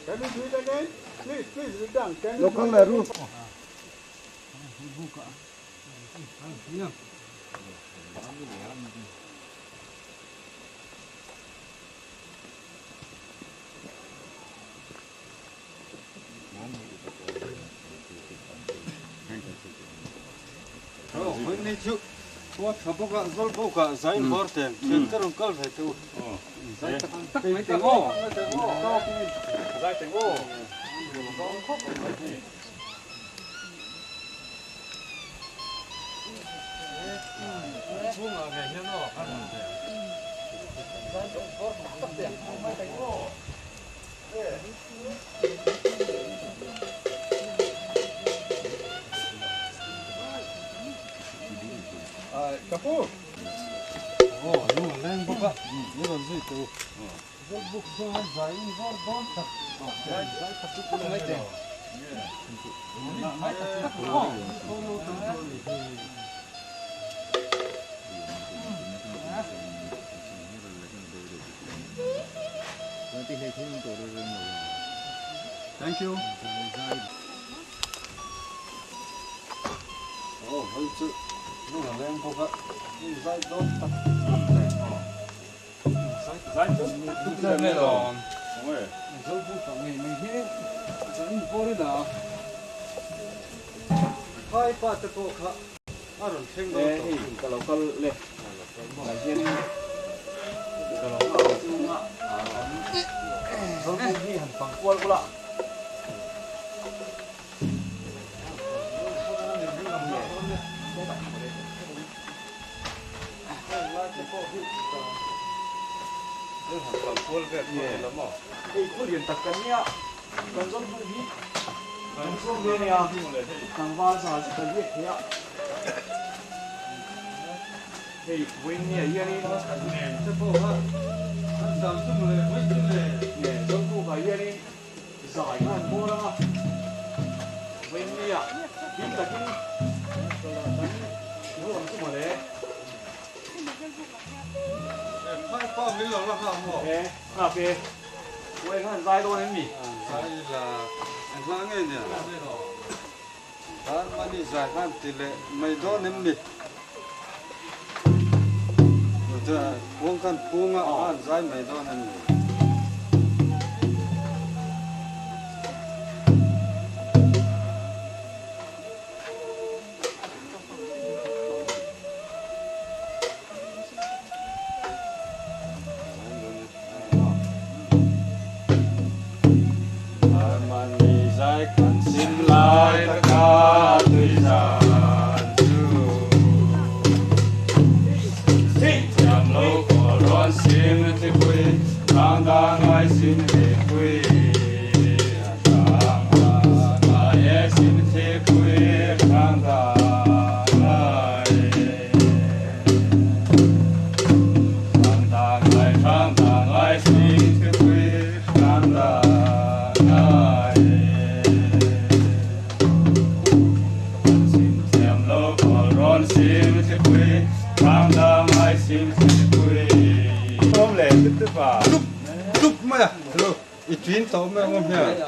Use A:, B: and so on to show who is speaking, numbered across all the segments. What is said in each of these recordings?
A: Can you do it again? Please, please, return. Can you
B: Local
A: do
B: le
A: it
B: ru.
A: Kapu. Thank you.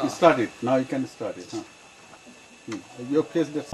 A: Start it. Now you can start it. Huh? Your face that's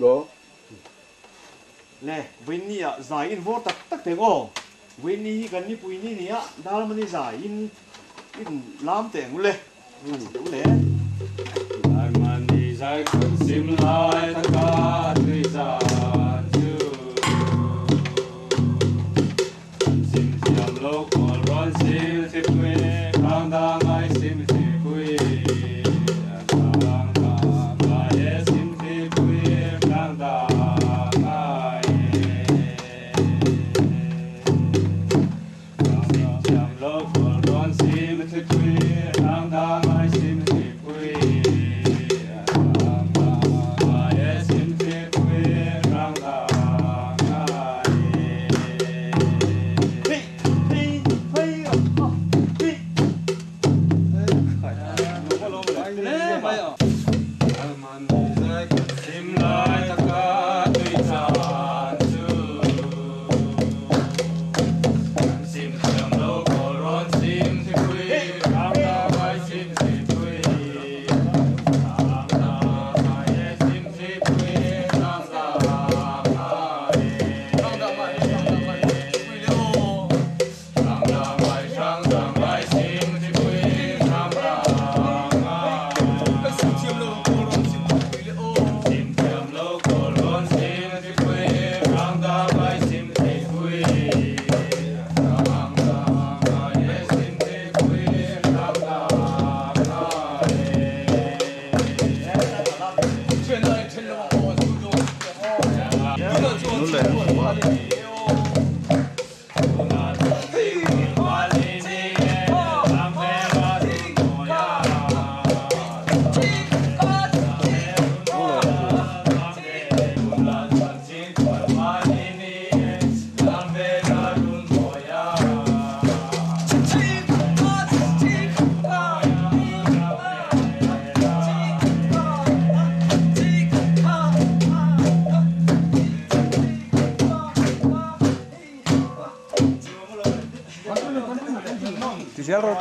A: go.
C: Le win ni a zai in vor tak tak te go win ni hi kan ni pui ni ni a dal mani zai in in lam te ngu le u le
D: Sim lai ta ka tui zan chu.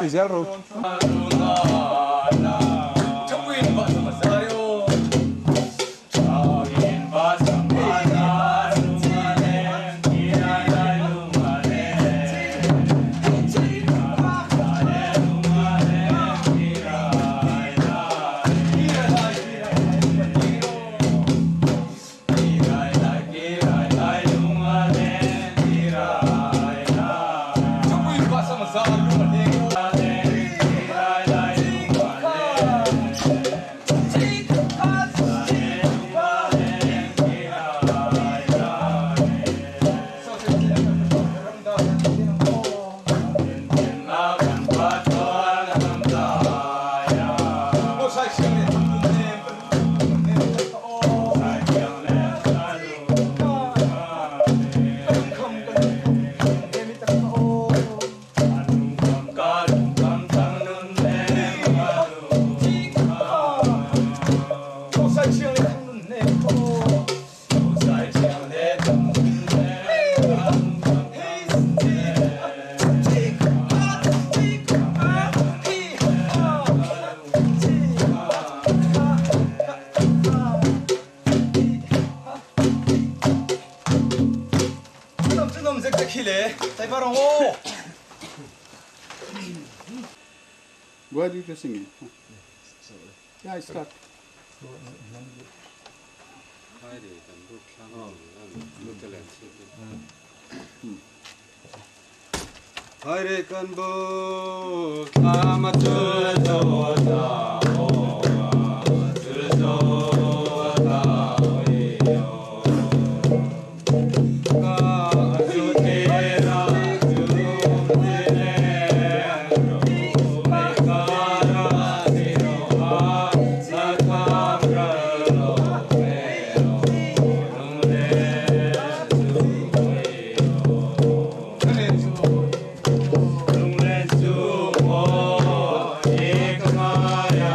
A: Ti zel rawh, rawh. Go ahead with the singing. Yeah, start.
B: Hare kan bu kama tul zo ta o tul zo ta yo ka zu te ra zu te le ro me ka ra si ro a sa ka ra lo me ro lung le zu me ro lung le zu mo ek ma ya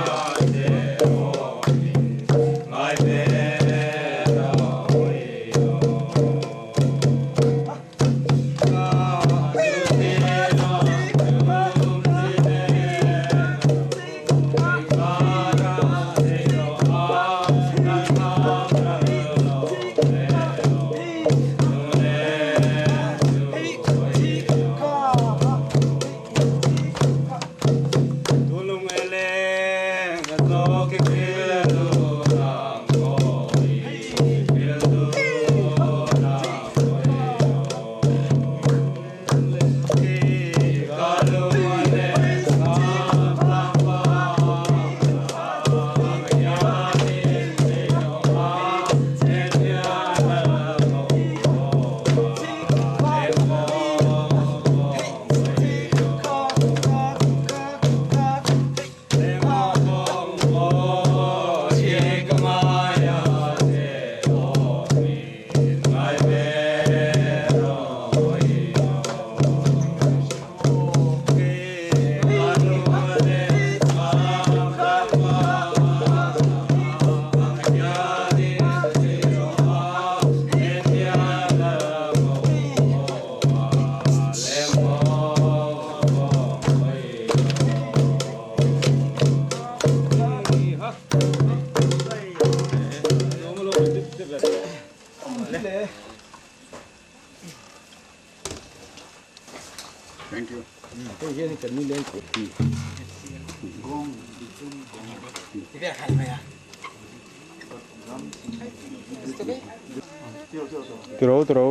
A: Tiro tiro.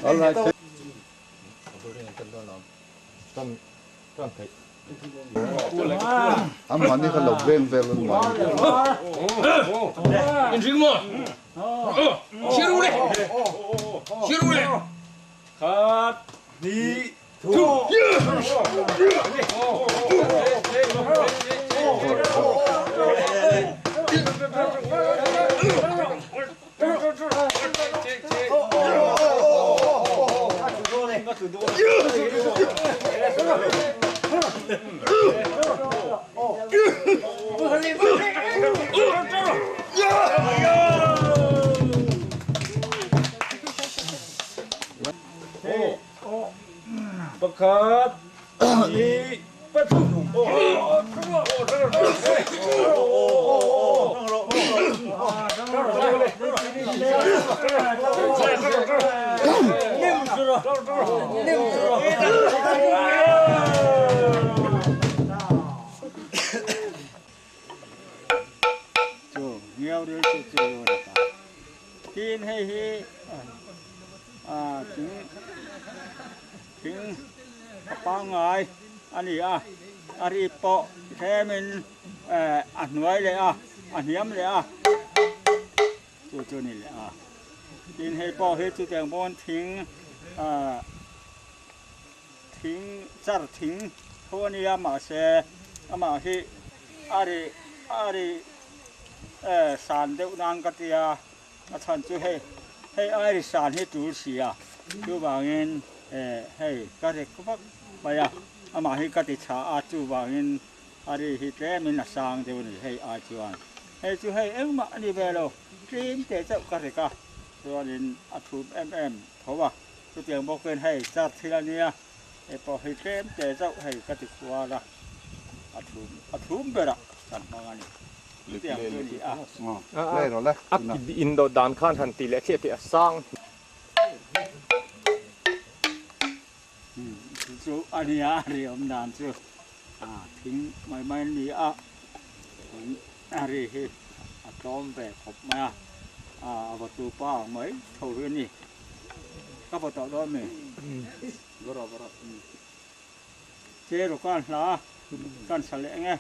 A: All right.
D: Thing a pangngai a ni a, a ri pawh tlemin a hnuai leh a, a hniam leh a, chu chu ni leh a. Tin hei pawh hi chutiang pawn thing thing char thing tho a nia mahse amah hi a ri a ri san deuh nan ka tia a chhan chu hei hei a ri san hi tul si a chuvangin hei ka rek vak mai a amah hi ka ti chhah a chuvangin a ri hi tlemin a sang deuh a ni hei ai chuan hei chu hei engmah a ni ve lo tlem te chauh ka rek a chuanin a thum em em tho a chutiang bawkin hei char thil a nia hei pawh hi tlem te chauh hei ka ti khual a a thum a thum berah kan hmang a ni chutiang chu a ni a.
B: A indawt dan khan han tih leh thliah tih a sang.
D: Chu chu a nia a ri awm dan chu a thing mai mai a ni a a ri hi a tlawm ve khawp mai a a va tu pa ang mai tho hi a ni ka va tawh dawn mi che ru khan hla kan sa leh ang e.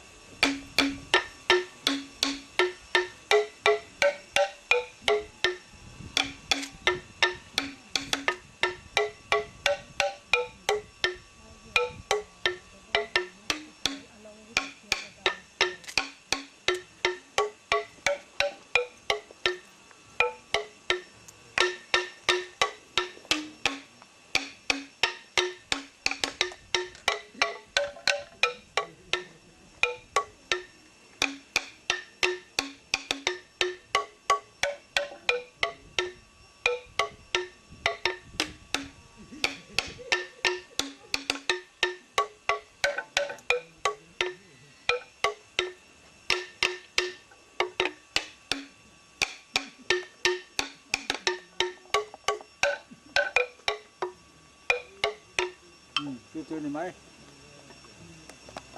D: Chu chu ni mai.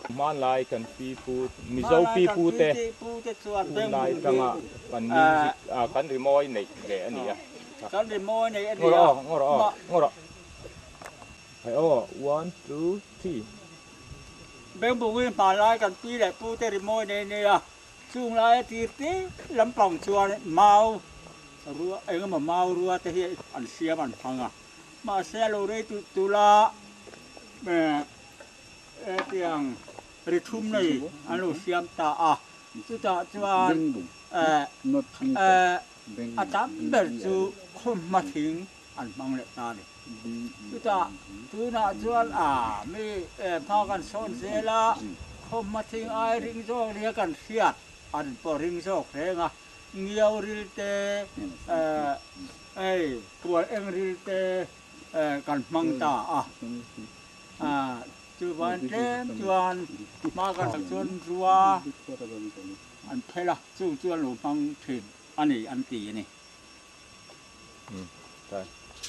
B: Hmanlai kan pi pu Mizo pi pu te hunlai tanga kan music kan rimawi neih ve a ni a.
D: Kan rimawi neih a ni a.
B: Ngaw rawh aw, ngaw rawh. Hai aw, one, two, three.
D: Bengbungi hmanlai kan pi leh pu te rimawi neih a ni a. Chung laia tir te lampang chuan mau rua engemaw mau rua te hi an siam an hmang a. Mahse a lo rei tulh tulh a, hetiang ri thum nei an lo siam ta a. Chutah chuan a tam ber chu khawmhma thing an hmang leh ta a ni. Chutah tunah chuan a mi hma kan sawn zel a, khawmhma thing ai ring zawk nia kan hriat an pawh ring zawk reng a. Ngiau ril te, hei pual eng ril te kan hmang ta a. Chuvan tlem chuan hma kan sak chuan rua an phel a, chung chu an lo hmang thin a ni an ti a ni.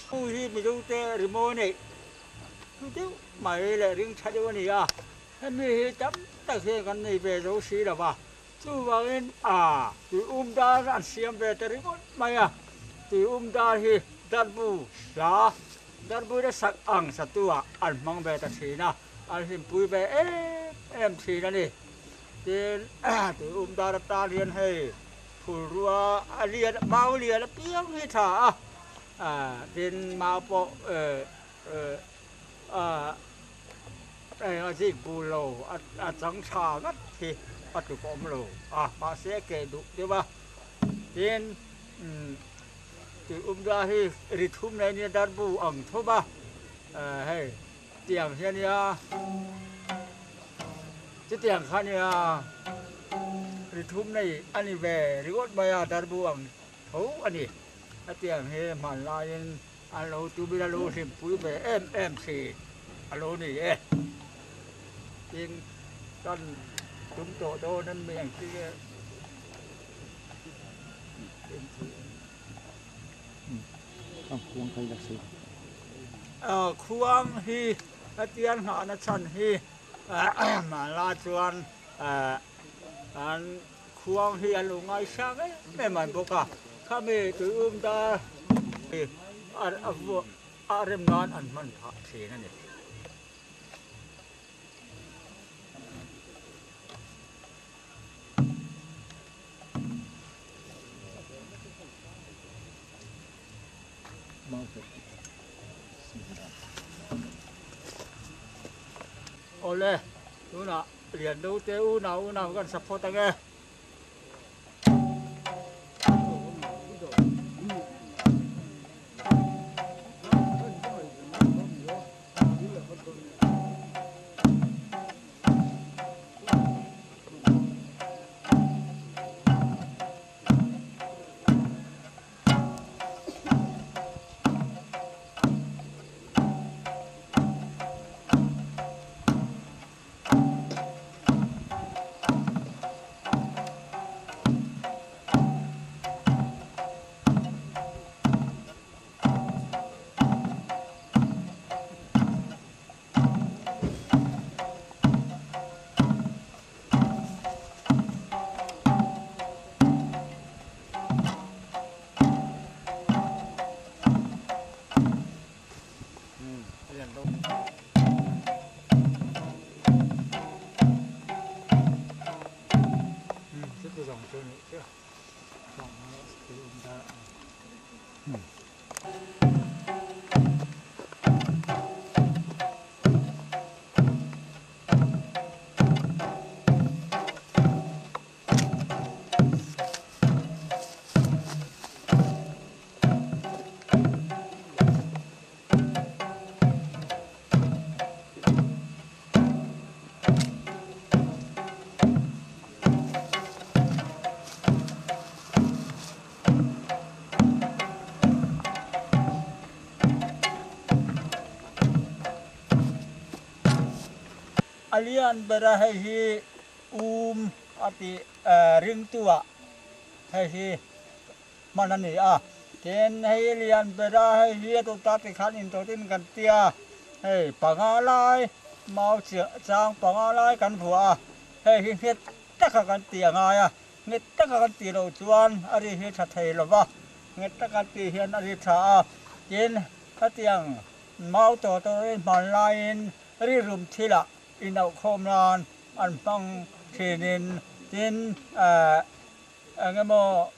D: Pu hi Mizote rimawi neih hlu deuh mai leh ring tha deuh a ni a, hemi hi tam tak hian kan nei ve zo si lo va, Chuvangin a tui um dar an siam ve ta ringawt mai a, tui um dar hi darbu hla, darbu te sak ang satu-ah an hmang ve ta thin a, an hlimpui ve em em thin a ni. Tin, tui um dar atan hian hei phulrua a lian, mau lian apiang hi tha a, tin mau pawh Eng a zik bul lo, a chang tha ngat hi a tluk awm lo a, mahse a keh duh deuh a. Tin, tui umda hi ri thum nei nia darbu ang thawp a, hei tiang hi a nia, chutiang kha a nia ri thum nei a ni ve ringawt mai a, darbu ang tho a ni. Hetiang hi hmanlaiin A lo tumil a lo hlimpui ve em em thin a lo ni e. Tin, kan tum tawh dawn em mi ang chi e. Khuang hi hetiang nghahna chhan hi hmanlai chuan an Khuang hi an lo ngaisang em em an bawk a, khami tuium dar hi a vuah a rem nan an hman phah thin a ni. Awle, tunah Liando te unau unau kan support ange. A lian ber a hei hi um a tih ringtu ah hei hi hman a ni a, tin hei lian ber a hei hi a tuta tikhan intawtin kan tia hei panga lai mau chiah chang panga lai kan vuah a, hei hi nghet taka kan tih a ngai a, nghet taka kan tih loh chuan a ri hi tha thei lo va, nghet taka tih hian a ri tha a, tin khatiang mau tawh tawhin hman laiin Rilrum thilah inauhkhawm nan an hmang thinin tin eng emaw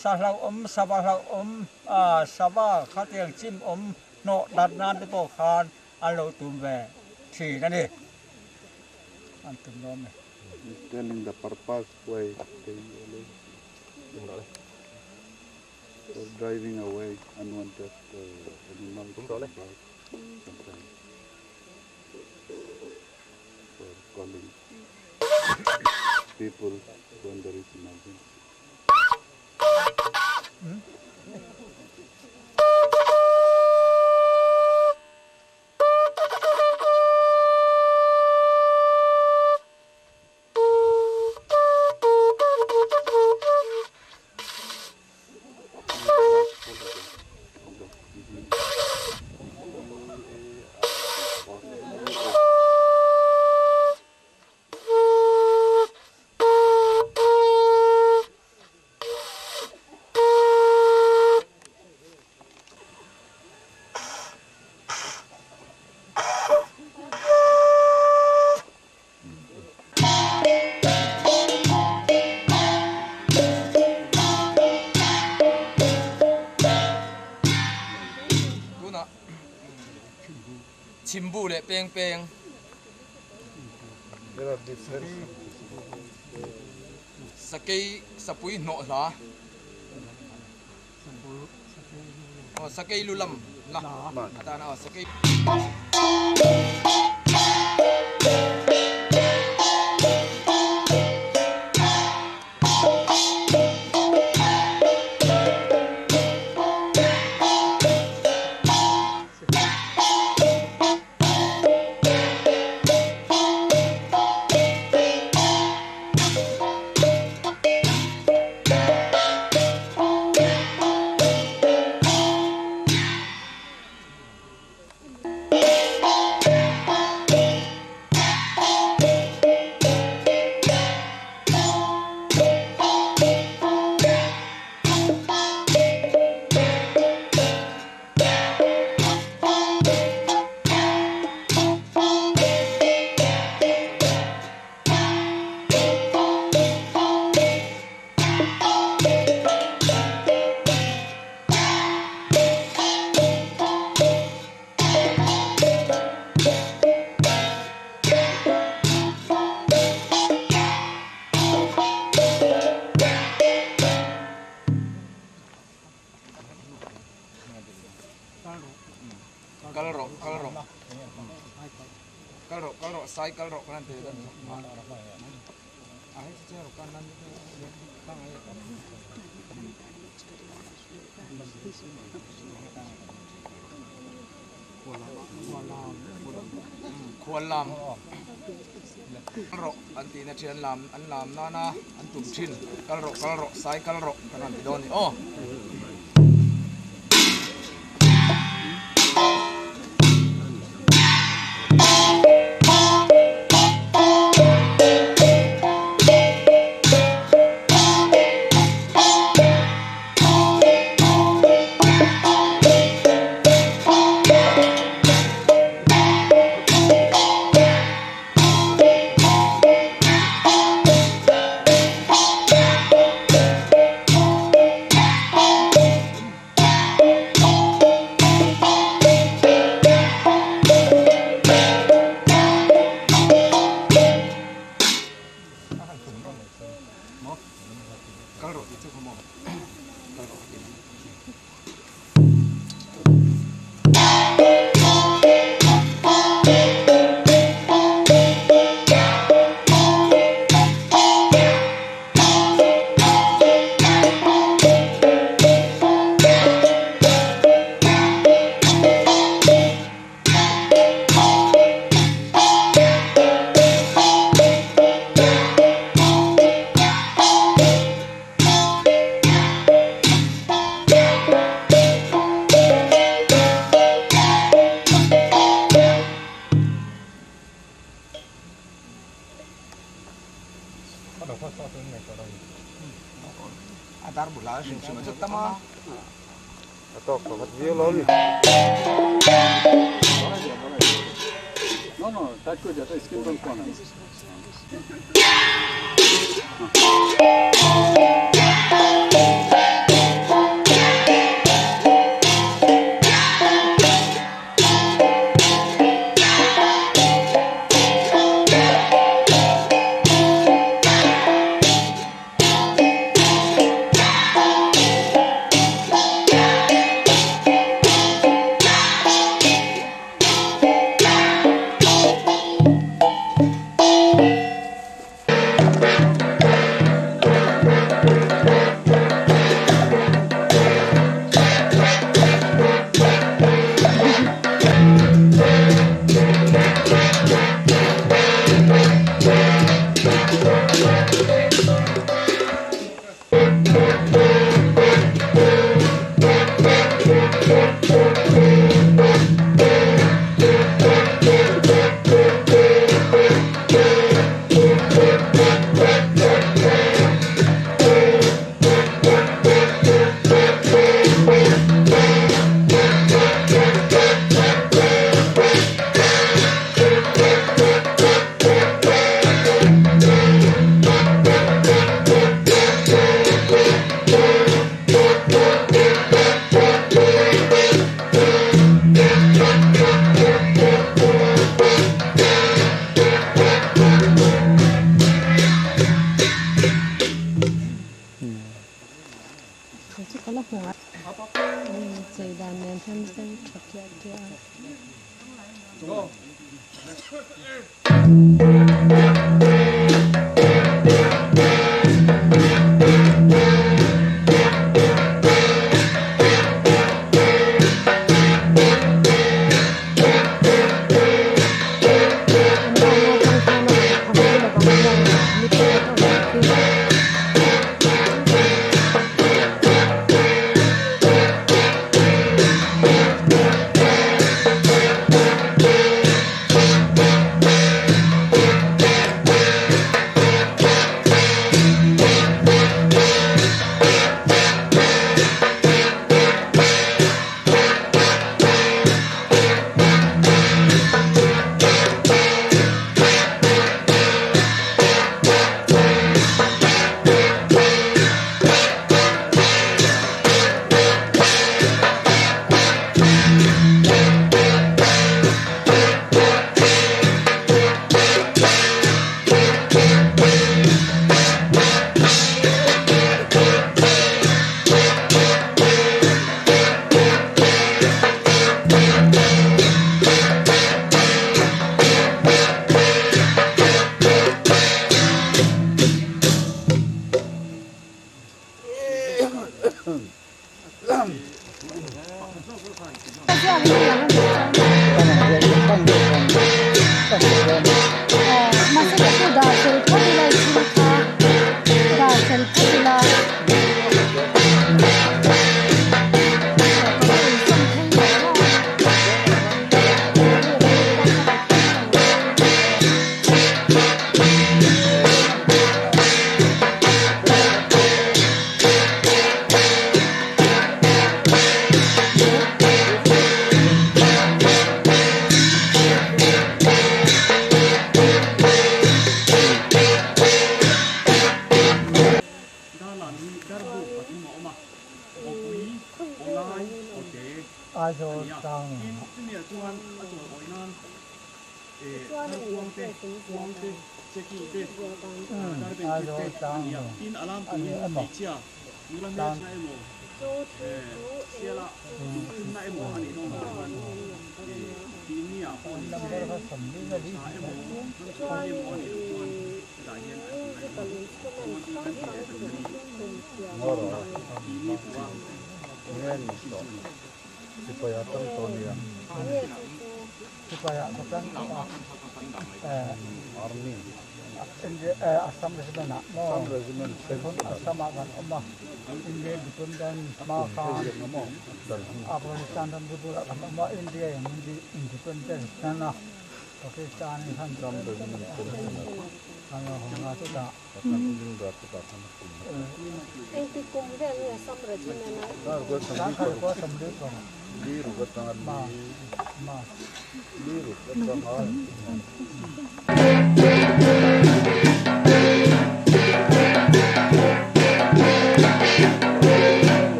D: sa hlauhawm, sava hlauhawm, sava khatiang chim awm hnawh dat nan te pawh khan an lo tum ve thin a ni. An tum dawn a ni.
A: Telling the purpose why they for driving away unwanted animals and birds sometimes for calling people when there is emergency.
B: Tunah chhimbu leh peng peng. Sakei sapui hnawh hla. Aw sakei lu lam na atana aw sakei.
E: Kal rawh kal rawh kal rawh kal rawh sai kal rawh kan han ti dawn Khual lam rawh an tihna thin an lam an lam nana an tum thin kal rawh kal rawh sai kal rawh kan han ti dawn a ni aw. Kal rawh tih chu kha maw? Kal rawh tih. A dar bula hrim hrim a chu tam a.
A: A tawk pakhat viau lo ni. No no, tight করে যা, স্ক্রিন বন্ধ কর না।
F: Kei chu ka la hmu a chei dan nen hian sen tha kiah kiah a. An lak atang khan a thang chu lovang chuan ni pakhat a awm khi.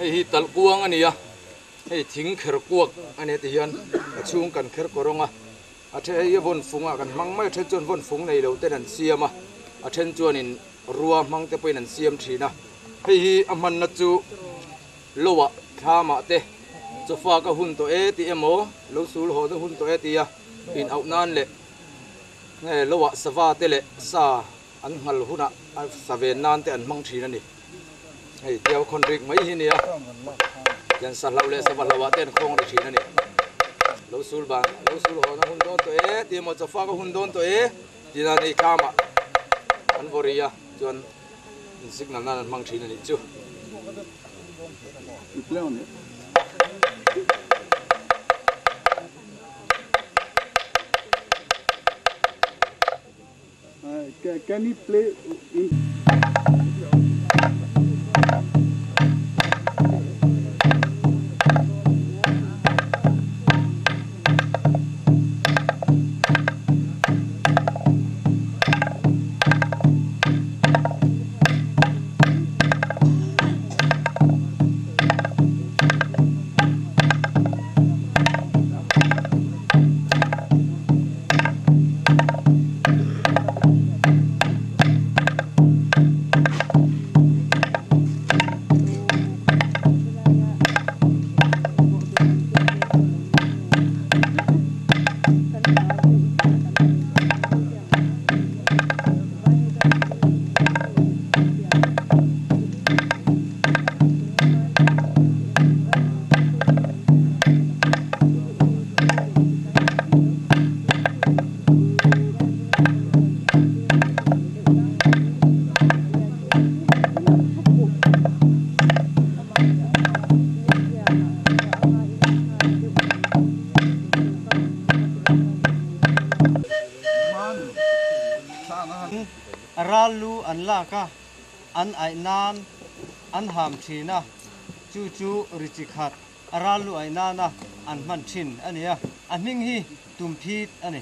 E: Hei hi talh kuang a ni a, hei thing kher kuak a ni tihian a chhung kan kher kawr awng a, a then hei hi vawn fung ah kan hmang mai a then chuan vawn fung nei lo ten an siam a, a then chuanin rua hmang te pawhin an siam thin a, hei hi a hmanna chu lo ah thlam ah te chawfa ka hun tawh e tih emaw lo sul haw na hun tawh e tia in auh nan leh nge lo ah sava te leh sa an nghal hunah a sa ven nan te an hmang thin a ni. Hei tiau khawn rik mai hi nia tian sa hlauh leh sava hlauh ah te an khawng ri thin a ni. Lo sul ban lo sul hawn a hun dawn tawh e tih emaw chawfak a hun dawn tawh e tih nan hei thlam ah an vaw ri a chuan in signal nan an hmang thin a nih chu.
A: Can you play in
B: Ral lu an lak a, an aih nan an ham thin a, chu chu ri chi khat a ral lu aih nana an hman thin a ni a, a hming hi Tumphit a ni.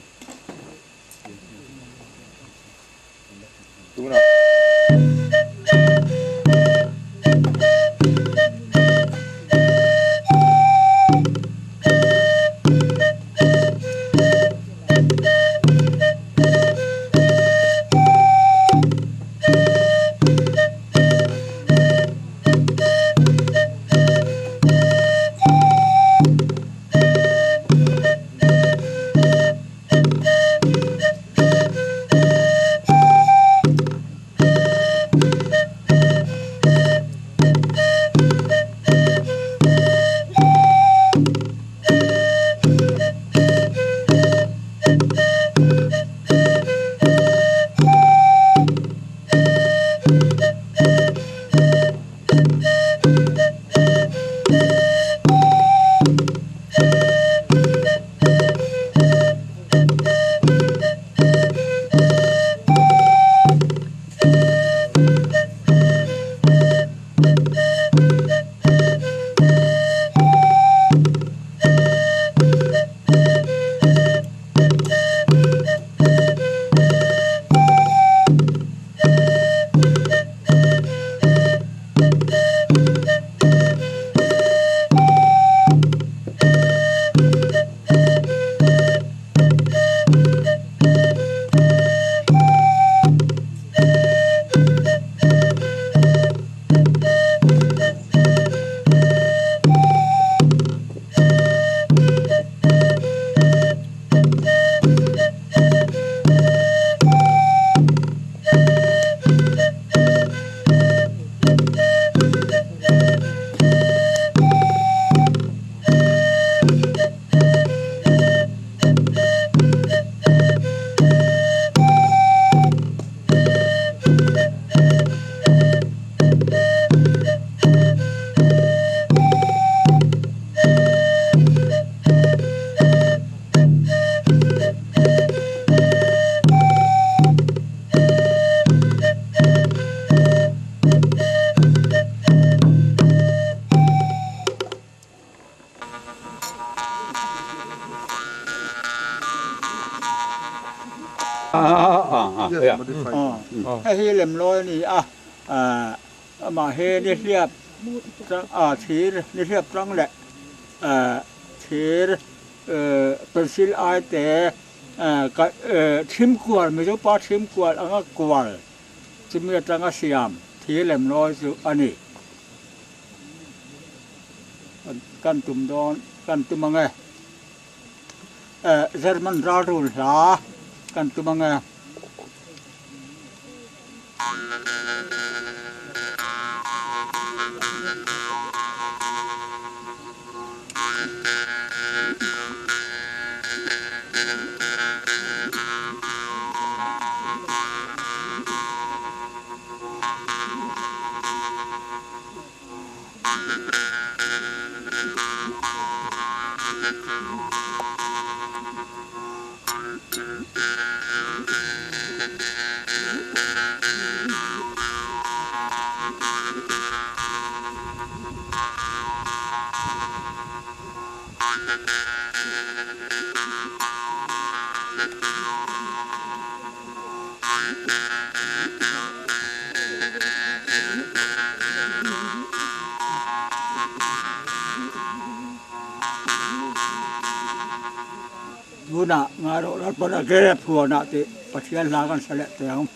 D: Hei hi lemlawi a ni a, amah hi nihliap thir nihliap tang leh thir pencil ai te thim kual Mizo pa thim kual anga kual chumi atanga siam thir lemlawi chu a ni. Kan tum dawn kan tum ang e. German ral rul hla kan tum ang e. Tunah ngarawh lalpawn a grep huanah tih Pathian hla kan hre leh teh ang.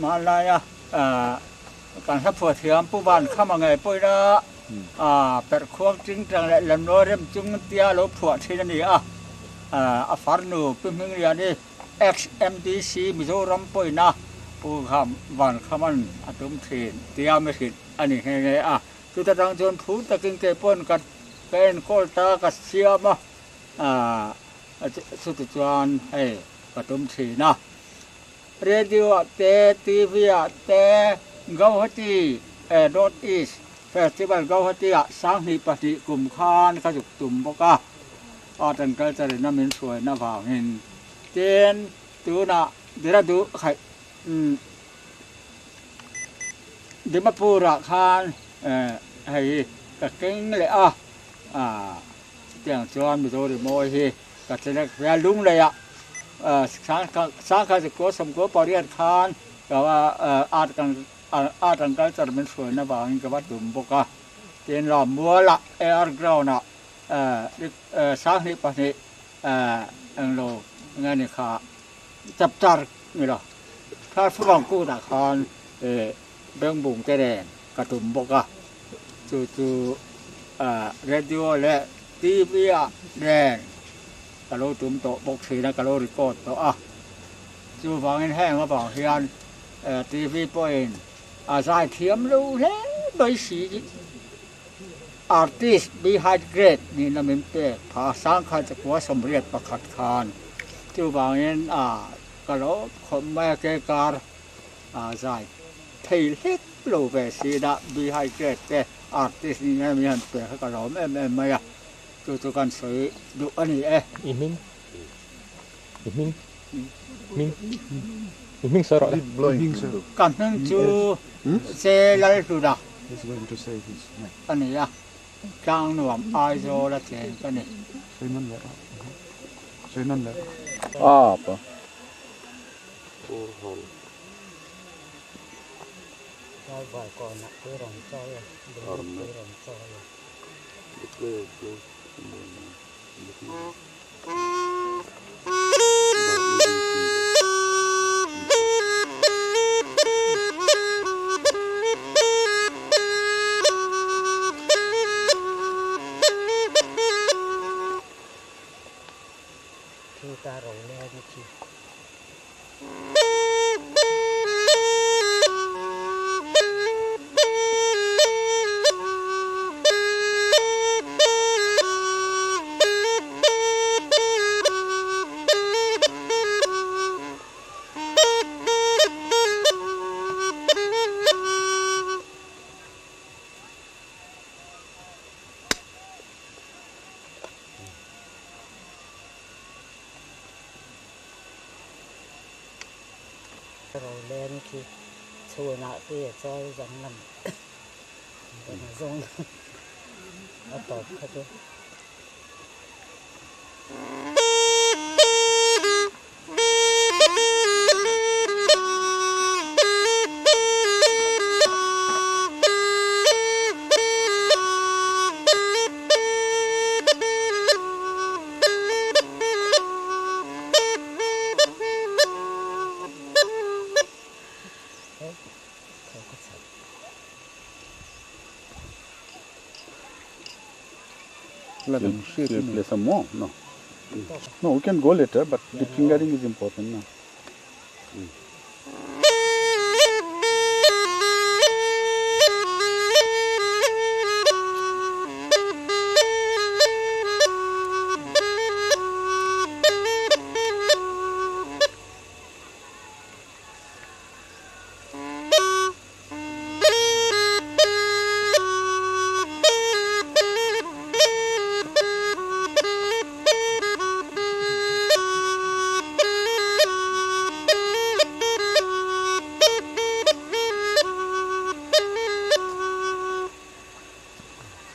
D: Hmanlaia kan hla phuah thiam Pu Van Khama ngei pawhin a perhkhuang tingtang leh lamnawi rem chung tia lo phuah thin a ni a. A farnu Pi Hmingliani ex-MDC Mizoram pawhin a Pu Van Khama'n a tum thin tia mi hrilh a ni nghe nghe a. Chuta tang chuan phur takin kei pawn ka enkawl ta ka siam a. Chuti chuan hei ka tum thin a. Radio ah te, TV ah te Gauhati North East Festival Gauhati ah 2002 kum khan ka zuk tum bawk a. Art and Culture in a min hruaina vangin. Tin, tunah Dehradun khaih Dimapur ah khan hei ka keng leh a. Chutiang chuan Mizo rimawi hi ka chelek ve a, Lungleiah Sangkhat Zikua Sawmkua pariat khan ka va art art and culture min hruaina vangin ka va tum bawk a. Tin Lammualah AR ground-ah 2002 englo nge ni kha chapchar ni lo thar fuvang kutah khan Bengbung te nen ka tum bawk a. Chu chu radio leh TV ah nen ka lo tum tawh bawk thin a, ka lo record tawh a. Chuvangin heng avang hian TV pawhin a zai thiam lo hle mai si. Artist behind great nihna min pek phah a, 1981 khan. Chuvangin ka lo khawp mai a, kekar zai thei hlek lo ve si dah behind great te artist ni nge min han pek kha ka lawm em em mai a, chu chu kan sawi duh a ni e.
G: I hming i hming hming i hming sawi rawh le.
D: Ka hming chu Che Lalhluna a ni a, Tlangnuam Aizawl a cheng ka ni.
A: We'll play some more? No. No, we can go later, but the fingering is important now.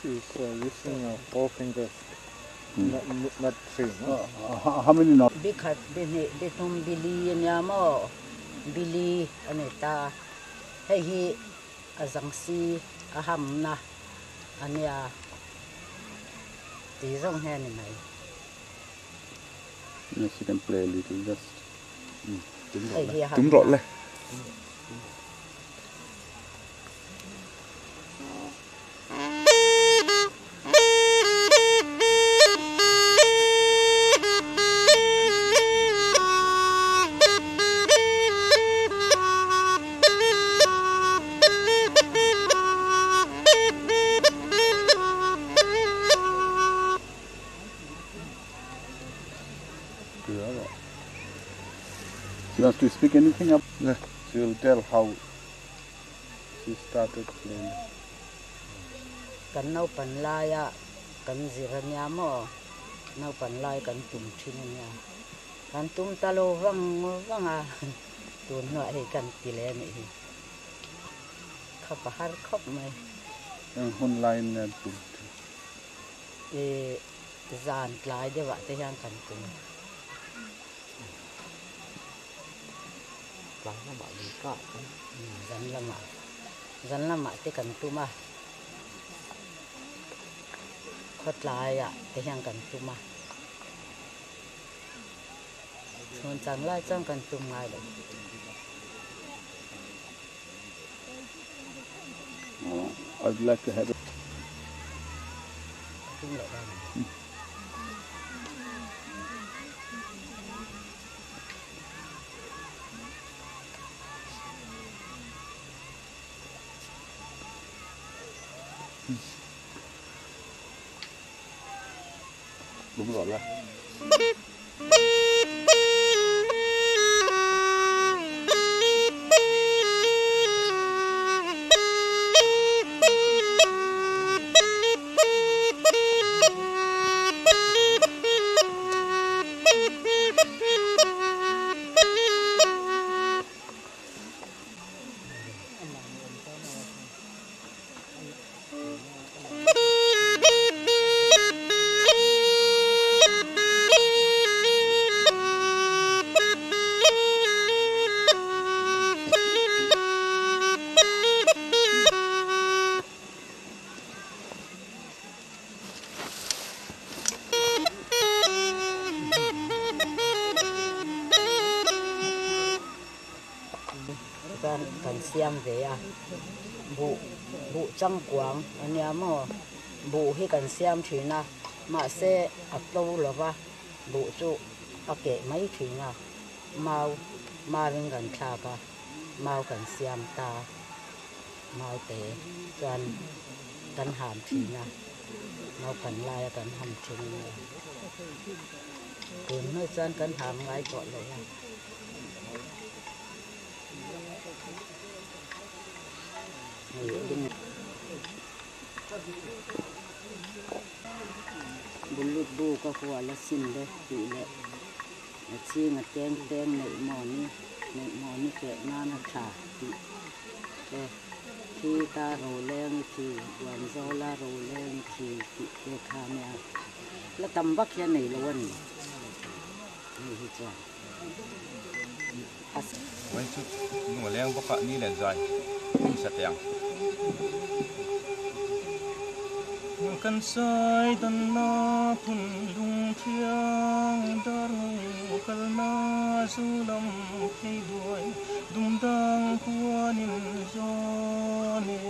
D: She's using four fingers, not three. No?
A: How many knots?
H: Bi khat bi hnih bi thum bi li a nia maw bi li a nei ta hei hi a zang si a hamna a nia tih zawng hi a ni mai.
A: Yes, you can play a little just.
H: Hei hi a
I: Tum rawh le.
A: She wants to speak anything up? She will tell how she started playing.
H: Kan naupan laia kan zir a nia maw? Naupan lai kan tum thin a nia. Kan tum ta lo vang vang a, tun hnuah hei kan ti leh a nih hi. Khap a har khawp mai.
A: Eng hun laiin an tum thin?
H: I zan tlai deuhah te hian kan tum.
G: Tlai lamah lui kah kan.
H: Zan lamah, zan lamah te kan tum a, khawtlaiah te hian kan tum a, chhun chang lai chuan kan tum ngai lo.
A: I'd like to have a
H: Tum leh dawn ang.
A: Đúng rồi là.
H: Chuan kan siam ve a, buh buh changkuang a nia maw? Buh hi kan siam thin a, mahse a tlo lo va, buh chu a keh mai thin a, mau mauin kan thlak a, mau kan siam ta, mau te chuan kan ham thin a, naupan laia kan ham thin a nia. Tun hnu chuan kan ham ngai tawh lo a. Bulut bu ka hual a sin le tih leh a chhing a teng teng neih maw ni neih maw ni keh nan a tha tih te khi ta ro leng i thi buan zawla ro leng i thi tih te kha nia la tam vak hian nei lo a ni hei hi chuan.
G: Vawiin chu lung a leng bawk a, ni len zai hmun sa teh ang.
B: Kan sai danna phun lung thiang dar ngu kalna zu lam phei duai dum dang huanin zawn e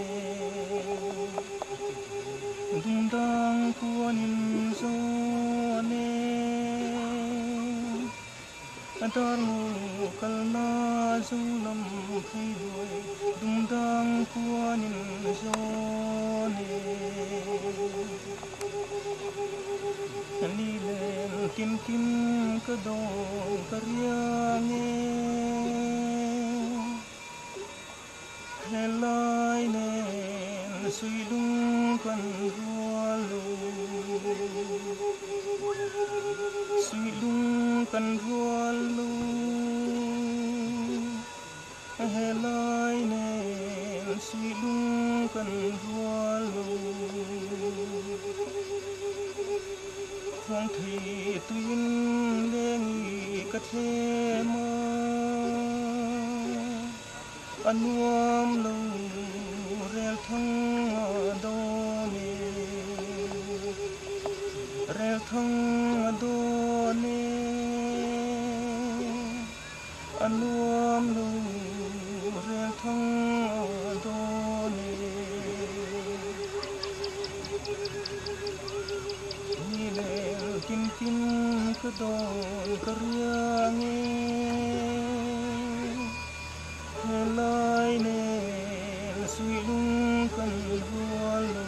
B: dum dang huanin zawn e. A dar ngu kalna zo lam phei duai dum dang kuanin zawn e. Ni len kim kim ka dawng ka riang e. Helai nen suilung kan rual lo, suilung kan rual lo. Helai nen suilung kan rual lo. Khuang thei tuin lengi ka thlem a. A nuam lo rel thang a dawn e, rel thang a dawn e. A nuam lo rel thang a dawn e. Ni lel kim kim ka dawn ka riang e. Helai nen suilung kan rual lo.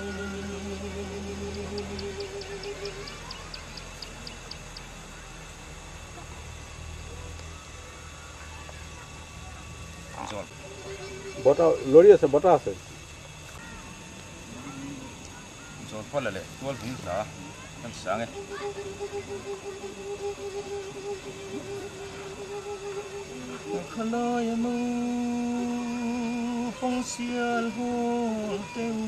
A: বতাহ লৰি আছে বতাহ আছে
G: Zawl pawla leh tual hung hla kan sang e.
B: Khalai a nu pawng sial hawl teu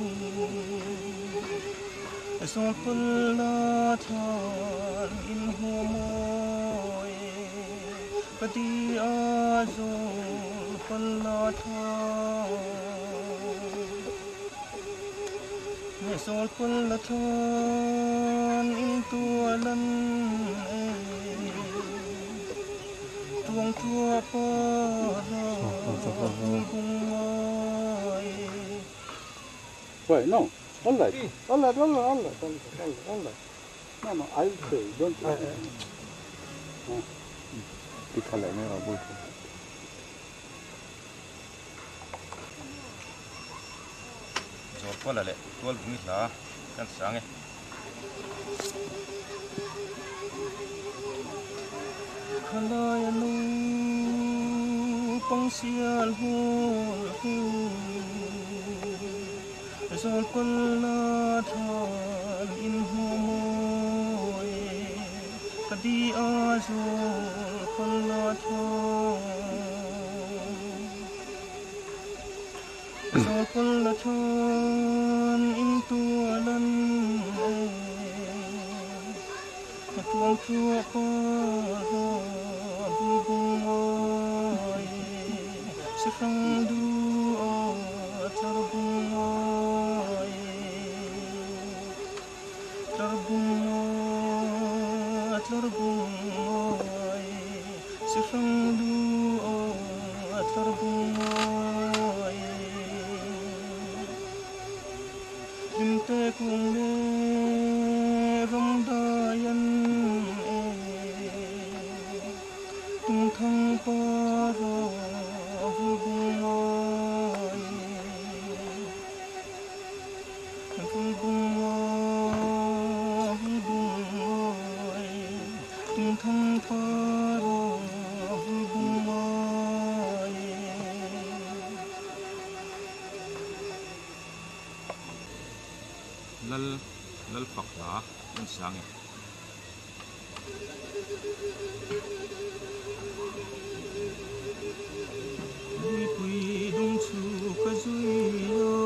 B: Zawl pawla thlan in hua mawi Ka ti a zawl pawla thlan. Sawl pawl la thawn in tual an e Tuang thua para bul bung ngai.
A: Wait, no. All right. All right, all right, all right, all right, all right, all right. No, no, I'll say, don't worry. পিঠা লাগে বলছো
G: Zawl pawla leh tual vung i hla kan sang e.
B: Khalai a nu pang sial hawl heu Zawl pawla than in hmu mawi Ka di a zawl pawla than. Zawl pawla than in tual an e Tuang thua para bul bung ngai Si hrang du a tlar bung ngai Tlar bung a tlar bung ngai Si hrang du a tlar bung ngai. Tumthang para vulbung mawi Vulbung mawi vulbung mawi Tumthang para vulbung mawi
E: Lal lal fak hla an sang e.
B: Mipui dung chu ka zui a,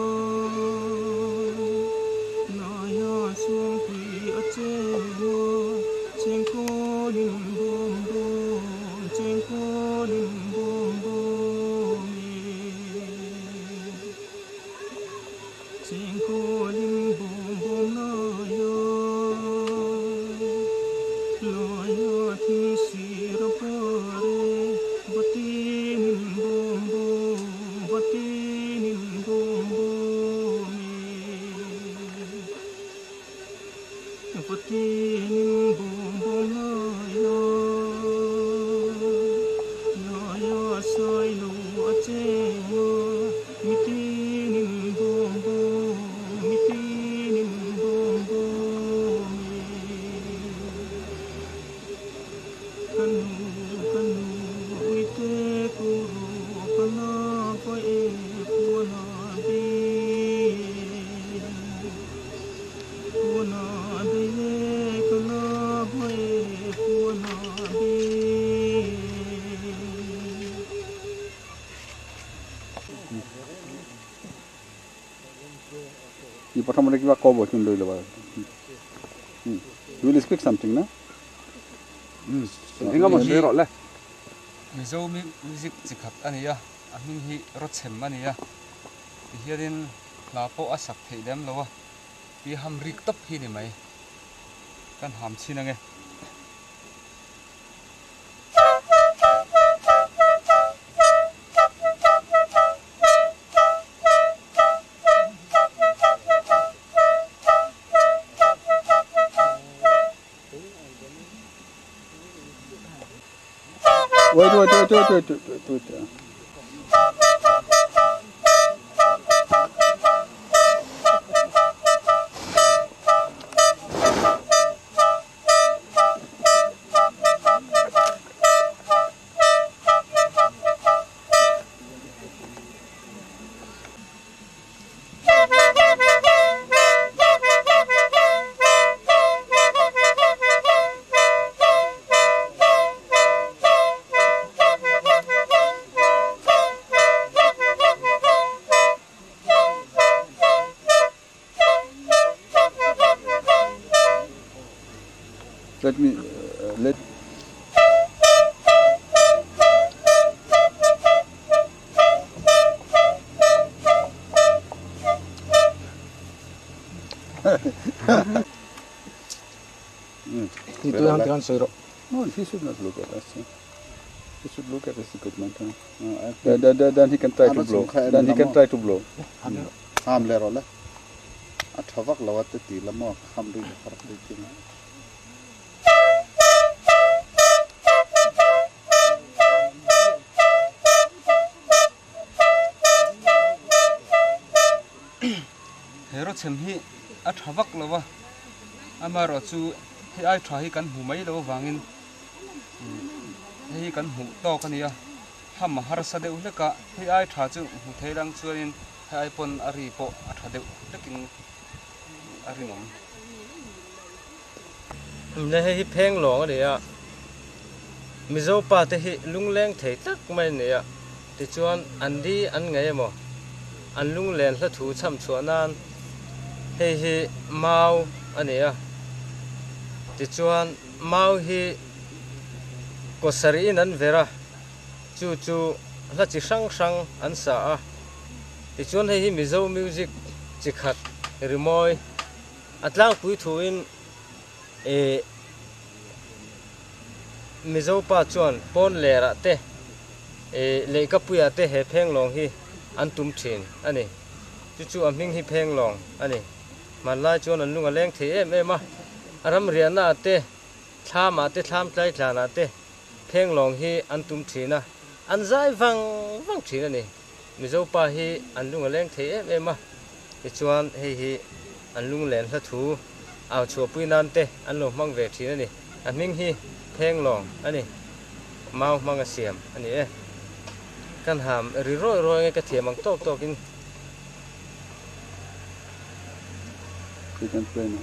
B: Naia suangpui a cheng a, Chengkawlin bawm bawm, chengkawlin bawm bawm e. Chengkawlin bawm bawm laia, laia thing sir a par e, Vatinin bawm bawm, vatinin bawm bawm e. Vatinin bawm bawm laia, laia sailo a cheng a, Mitinin bawm bawm, mitinin bawm bawm e. Ka nu, ka nu, uite ko rawh ka la va e puan a bei e. Puan a bei e, ka la va e puan a bei e.
A: ই প্ৰথমতে কিবা ক'ব এইখিনি লৈ ল'বা। You will speak something না?
E: Mizo music chi khat a ni a, a hming hi Rawchhem a ni a, tihianin hla pawh a sak theih lem lo a, ti ham rik tawp hi ni mai, kan ham chhin ange.
A: Wait, wait, wait, wait, wait, wait, wait, wait. Let me let No, he should not look at us. He should look at his equipment. Then he can try to blow. Then he can try to blow.
I: Ham le ro le. A thavak lawa te ti lamo ham ri har ri tin.
E: He rawchhem hi a tha vak lo a, amaherawh chu hei ai tha hi kan hmu mai lo avangin hei hi kan hmuh tawk a ni a, ham a harsa deuh hlek a, hei ai tha chu hmu thei lang chuanin hei ai pawn a ri pawh a tha deuh hlekin a rinawm.
J: Le hei hi pheng lawng a ni a, Mizo pa te hi lungleng thei tak mai a ni a, tichuan an di an ngei emaw an lunglen hla thu chham chhuah nan hei hi mau a ni a, tichuan mau hi kaw sarih in an ver a, chu chu hla chi hrang hrang an sa a, tichuan hei hi Mizo music chi khat rimawi a tlangpui thuin Ih Mizo pa chuan pawn lerah te ih lehkapuiah te he phenglawng hi an tum thin a ni. Chu chu a hming hi phenglawng a ni. Hmanlai chuan an lung a leng thei em em a, a ram riahnaah te, thlamah te, thlam tlaitlanah te Phenglawng hi an tum thin a, an zai vang vang thin a ni. Mizo pa hi an lung a leng thei em em a, tichuan hei hi an lunglen hla thu au chhuahpui nan te an lo hmang ve thin a ni. A hming hi Phenglawng a ni. Mau hmang a siam a ni e. Kan ham ri rawi rawi nge ka thiam ang tawk tawk in.
A: You can play now.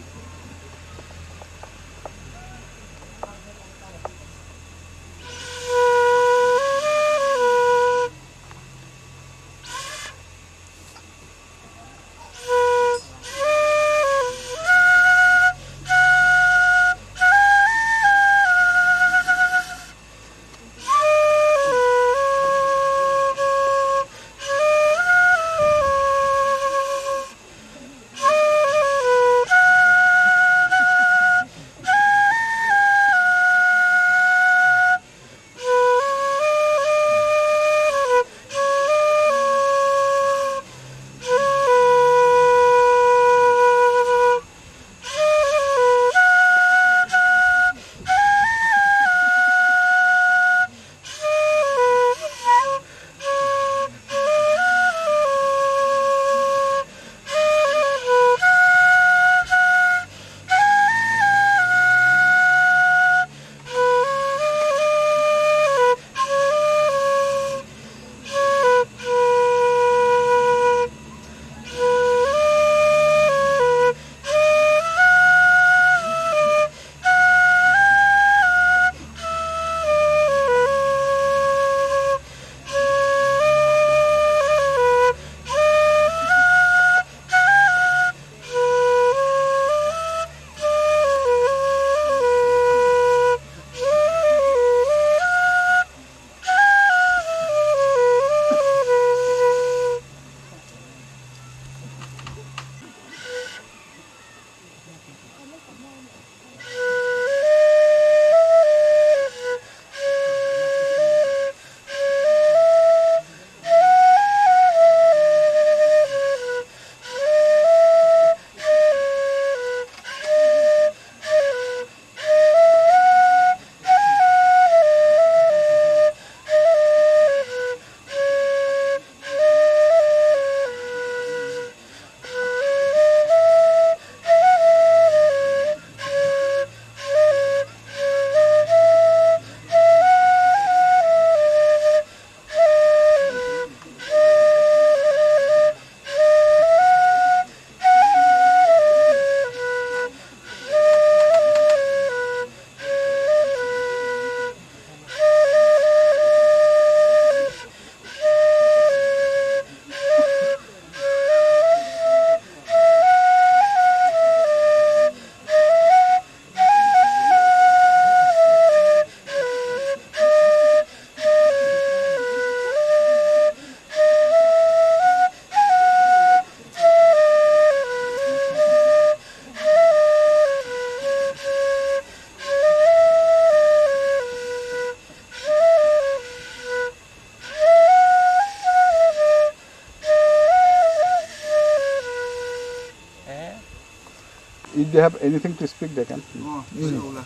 A: If they have anything to speak they can.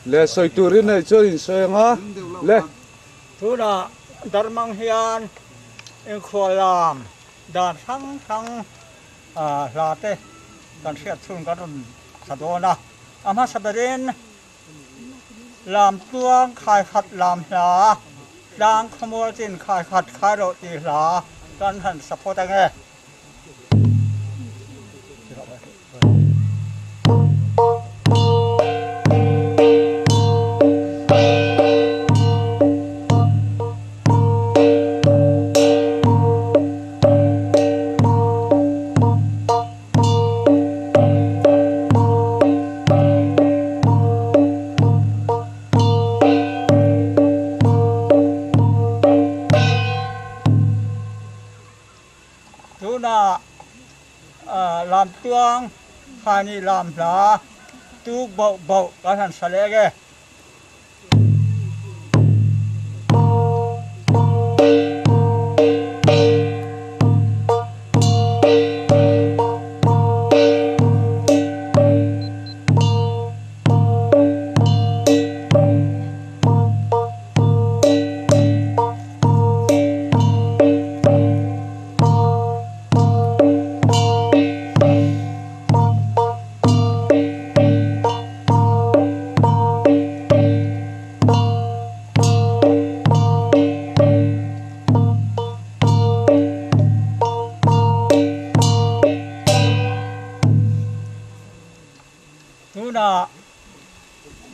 E: Le sawi turin hei chuan in sawi ang a le.
D: Tunah Darmang hian inkhual lam dan hrang hrang hla te kan hriat chhun kan rawn sa dawn a. A hmasa berin lam tluang khai khat lam hla, tlang khawmual chin khai khat khai rawh tih hla kan han sa phawt ang e. Tuna lam tuang khani lam hla tuk bauh bauh kan han sa leh e.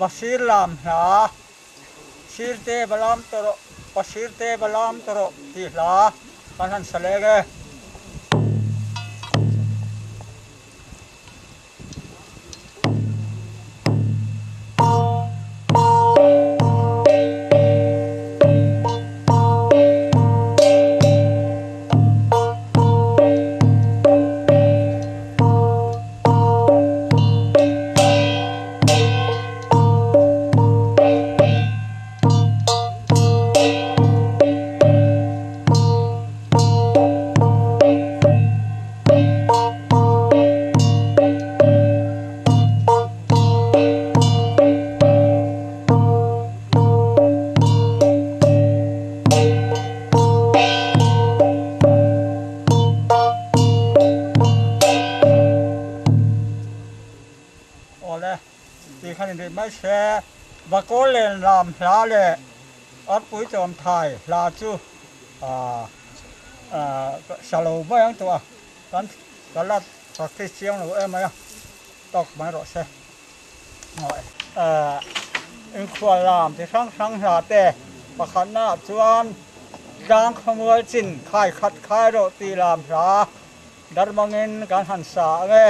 D: Pasir lam hla, Sirte va lam tawh rawh, Pasirte va lam tawh rawh tih hla kan han sa leng e. Awle, tih khan inrih mai se, Vakawl len lam hla leh Arpui tlawm thai hla chu sa lo mai ang tawh a, kan ka la practice chiang lo em mai a, tawk mai rawh se. Inkhual lam chi hrang hrang hla te pakhatna ah chuan tlang khawmual chin khai khat khai rawh tih lam hla darmangin kan han sa ang e.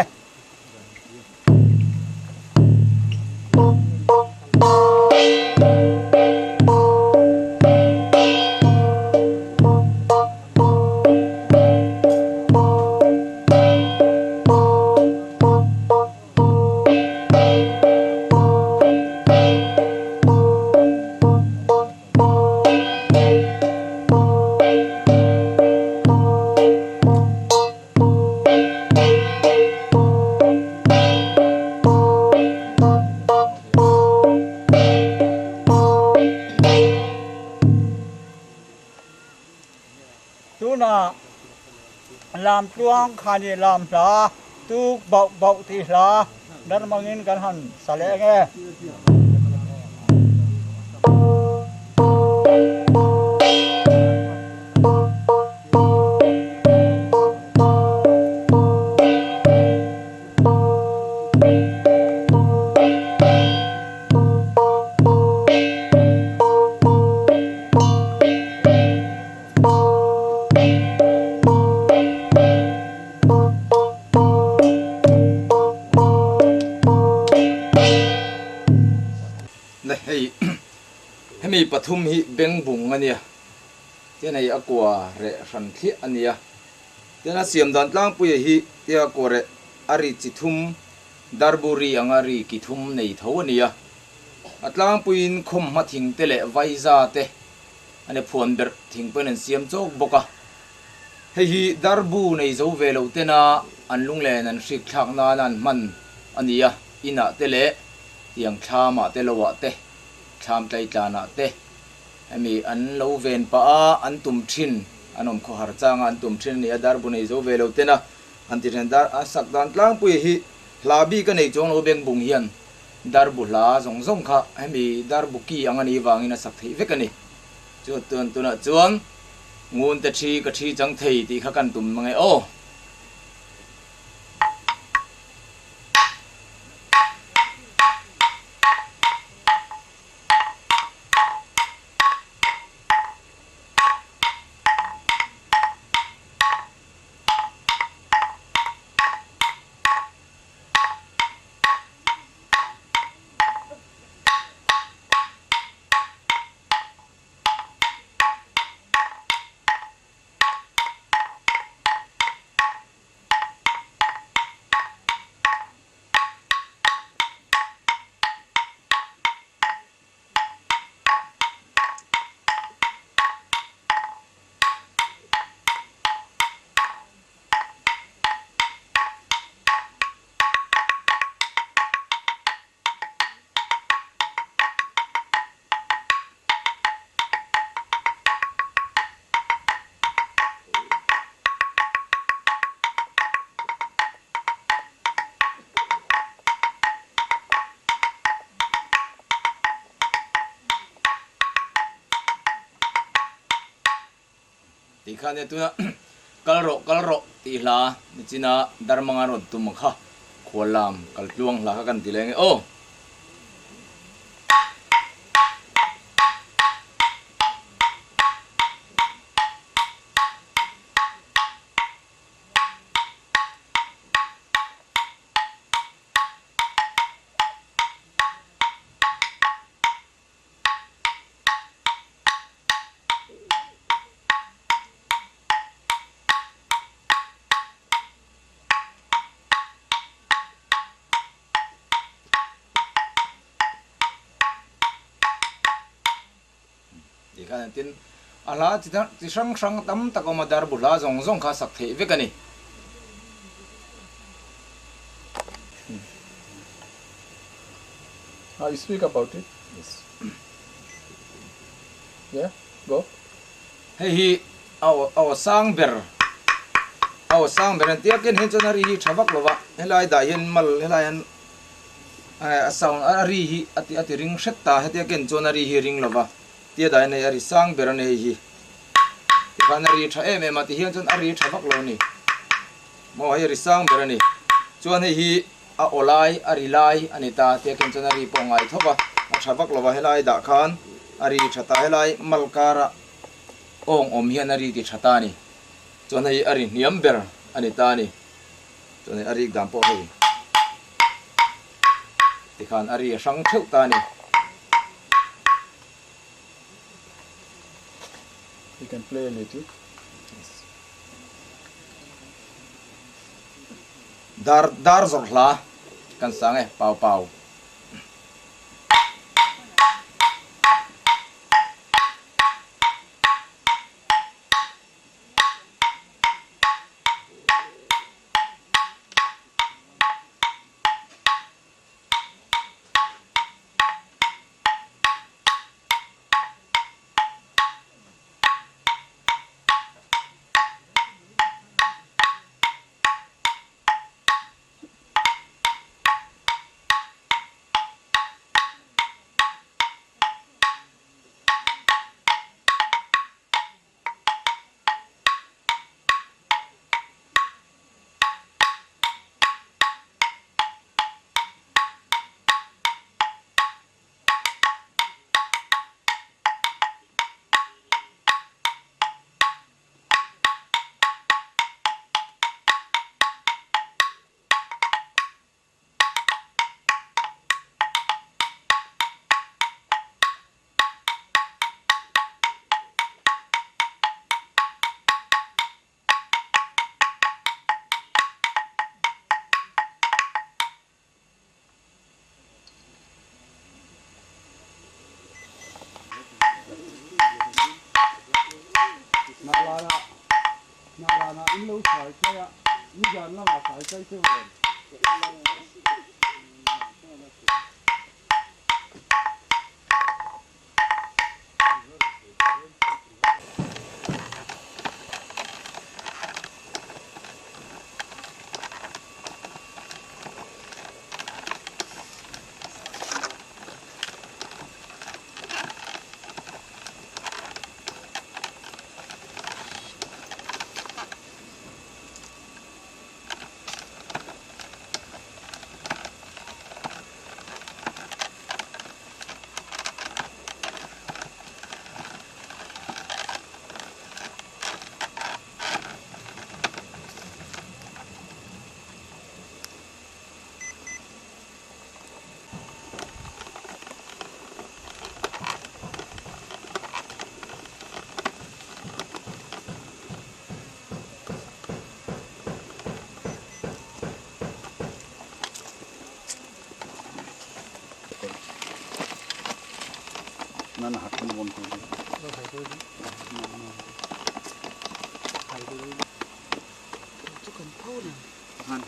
D: Tunah Lamtluang khani lam hla tuk bauh bauh tih hla darmangin kan han sa leh ang e.
E: Le hei hemi pathum hi bengbung a nia tian hei a kua reh hran thliah a nia tian a siam dan tlangpuia hi tia kua reh a ri chi thum darburi anga ri ki thum nei tho a nia a tlangpuiin khawmhma thing te leh vaiza te A ni phuan ber thing pawhin an siam chawk bawk a. Hei hi darbu nei zo ve lo tena an lunglen an hrik thlak nana an hman a ni a, inah te leh tiang thlamah te loah te, thlam tlaitlanah te hemi an lo ven pah a, an tum thin, an awm khawhar changa an tum thin a ni a, darbu nei zo ve lo tena an ti thin. Dar a sak dan tlangpuia hi hla bik a nei chuang lo bengbung hian Darbu hla zawng zawng kha hemi darbu ki ang a nih vangin a sak theih vek a ni. Chu tun tunah chuan ngun te thi ka thi chang thei tih kha kan tum mang e aw. Tih kha nia tuna kal rawh kal rawh tih hla nichina Darmanga rawn tum ang kha khuallam kal tluang hla kha kan ti leng e aw. khan tin a hla chi chi hrang hrang tam tak a awm a, darbu hla zawng zawng kha sak theih vek a ni.
A: Ah, you speak about it.
E: Yes.
A: Yeah, go.
E: Hei hi a aw a aw sang ber a aw sang ber an tia ken hian chuan a ri hi tha vak lo va, helai dah hian mal helai hian a sound a ri hi a ti a ti ring hret ta hetia ken chuan a ri hi a ring lo va, tia dah hian hei a ri sang ber a ni hei hi tikhan a ri tha em em a ti hian chuan a ri tha vak lo a ni maw hei a ri sang ber a ni chuan hei hi a aw lai a ri lai a ni ta tia ken chuan a ri pawh ngai thawk a a tha vak lo va helai dah khan a ri tha ta helai mal kara awng awm hian a ri ti tha ta a ni chuan hei a ri hniam ber a ni ta a ni chuan hei a rik dan pawh hei tikhan a ri a hrang theuh ta a ni.
A: You can play a little.
E: Dar dar zawrh hla kan sang e pau pau.
I: না না, হাতটা বন্ধ করে দিই। হ্যাঁ।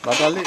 I: Badali.